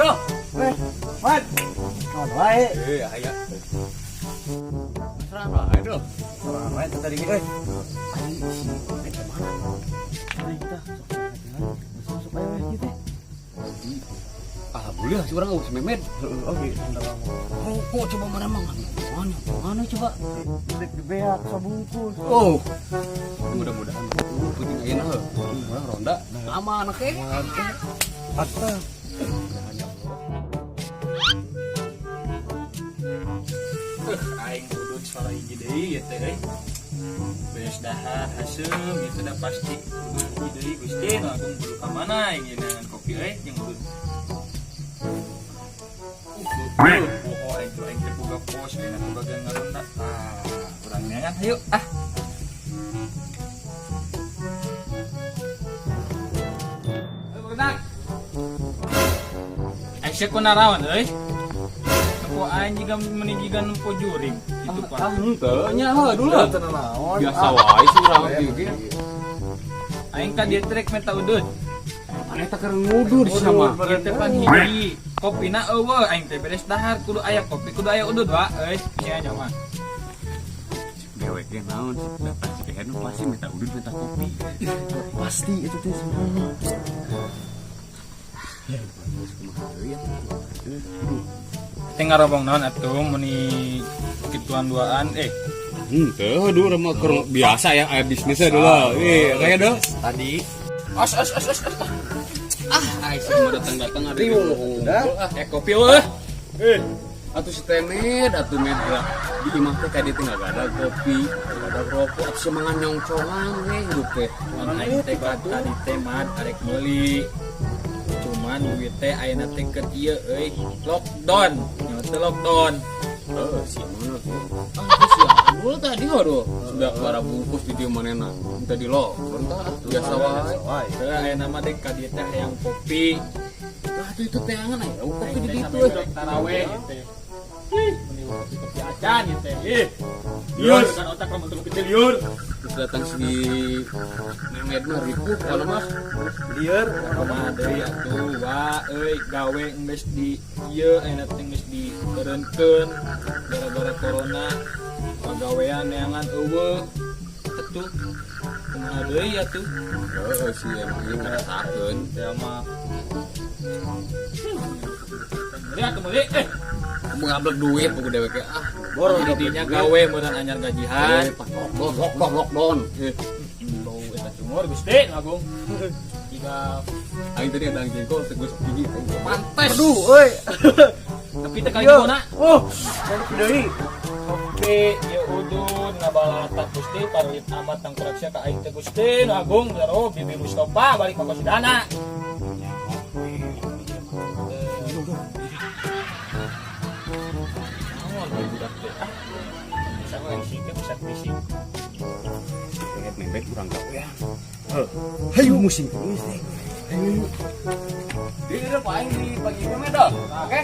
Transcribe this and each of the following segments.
Aduh. Weh, Mat. Naon wae? Eh, aya. Serang wae, Duh. Sorangan wae teh tadi ge euy. Ari si Memet ka mana? Ari kita sok jalan. Sok aya we kieu teh. Alhamdulillah si urang si Memet. Heeh, oke, bentar lama. Rokok coba mana mah mana mana coba. Dek dibeak sabungkus. Oh. Mudah-mudahan penting ayeuna heuh. Urang ronda aman oke. Mantap. Aing udud salah hiji deui ieu teh euy. Beres dahar haseum ieu teh da pasti udud hiji deui Gusti nu agung kudu ka mana aing ieu neangan kopi euy jeung udud. Poho aing tuh aing teh boga pos aing teh bagian ngaronda. Ah, urang neangan hayu ah. Ayo berenang. Aing sia kunaraon euy. Nempo aing jiga meni jiga nempo juring gitu Pak. Ah, henteu nya heuh dulu. Teu naon. Biasa wae sih urang kieu ge. Aing ka dieu trek menta udud. Maneh teh keur ngudur sia mah. Ieu teh pan hiji. Kopina eueuh aing teh beres dahar kudu aya kopi kudu aya udud wa euy sia nya mah. Dewek ge naon sih datang si Kehed pasti minta udud minta kopi. Pasti itu teh sebenarnya. Teh ngarobong naon atuh meni kituan duaan eh. Henteu duh mah keur biasa ya aya bisnisnya dulu. Ih, kayak deh. Tadi Os os os os. Ah, aing sih mau datang-datang ada di Udah. Eh kopi eueuh. Eh, atuh si Temed, atuh Medra. Di imah teh ka dieu teh ada kopi, nggak ada rokok, atuh semangat nyongcongan we hidup teh. Aing teh tadi teh mah arek meuli. Cuman duit teh ayeuna teh keur ieu euy lockdown. Nyawa teh lockdown. Heeh, si mana tuh? Ah, si Abdul tadi aduh, sudah bara bungkus di dieu manehna. Minta di lockdown tah biasa wae. Wae. Heuh ayeuna mah dek ka dieu teh hayang kopi. Lah atuh itu teangan aya kopi di Aing teh ditu. sampe rek taraweh ieu teh. Ih, meni kopi acan ieu teh. Ih. Liur kan otak lamun teu kopi teh liur. Terus datang si Memed mah ripuh kalau mah. Lieur. Kumaha deui atuh wa euy gawe geus di ieu ayeuna teh geus dikeureunkeun gara-gara corona. Pagawean neangan eueuh. Atuh kumaha deui atuh? Heeh, si emang ieu ngarasakeun. Teh mah. Meuli atuh meuli eh. Ngablek duit buku dewek ah. Boro Didinya gawe meureun anyar gajihan. Eh, pas lockdown, lockdown, lockdown. Eh, Bau eta cungur Gusti Agung. Jika aing tadi ada jengkol teh gosok gigi. Pantes. Aduh, euy. tapi teh kali kona. Oh, balik deui. Kopi ieu udud ngabalatak Gusti parulit amat tangkurak sia ka aing teh Gusti nu Agung jaro Bibi Mustofa balik ka Kosidana. Naon we budak teh? Ah, bisa we sih teh bisa bising. Pengen membek urang gawean. Hayu musing geus teh. Hayu. Di dieu Pak aing di pagi ieu mah dah. Oke.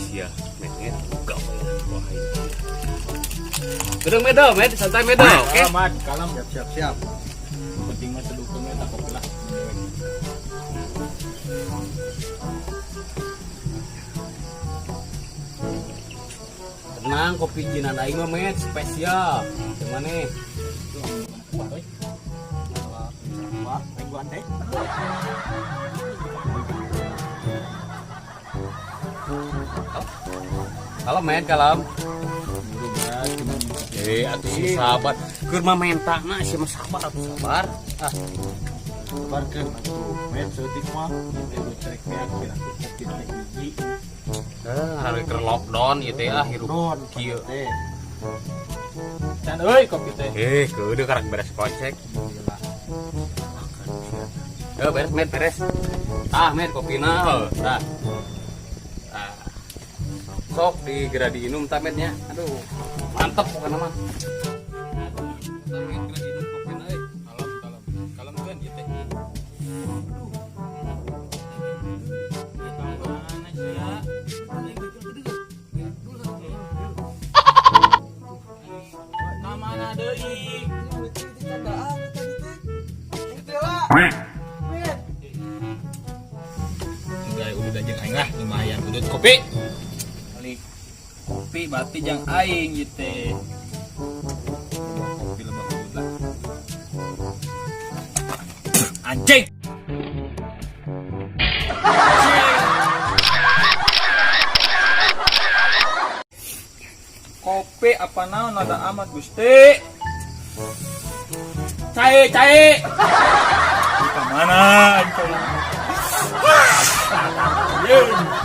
Sia, memet gawean wah aing. Gedeng medo, med santai medo, oke? Kalem, kalem. Siap, siap, siap. Penting mah sedukeun we tah kopi lah. Tenang, kopi jinan aing mah med spesial. Yang mana? Wah, euy. Wah, aing gua teh. Kalem med, kalem. Buru berat cuman Eh, atuh si sahabat. Keur mah mentana si mah sabar atuh sabar. Ah, Sabarkeun atuh. Met seutik mah. teh trek beak piraku kopi teh hiji. eh, keur lockdown ieu teh ah hirup Don kieu. teh. Can euy kopi teh. Eh, keudeuk karek beres kocek. Eh, beres med, beres. Ah, med kopina heuh. Tah. Tah. Sok digera diinum tah mednya. Aduh, mantep pokoknya mah. Tah med gera diinum kopina euy. Kalem, kalem. Kalem kan ieu teh. Aduh. Mana sia? Ka mana deui? Met. Kopi. Beli kopi berarti jang aing gitu. Kopi lebah lah. Anjing. Anjing. Kopi apa naon ada amat, Gusti. Cai, cai. Ke mana cai? Yeay.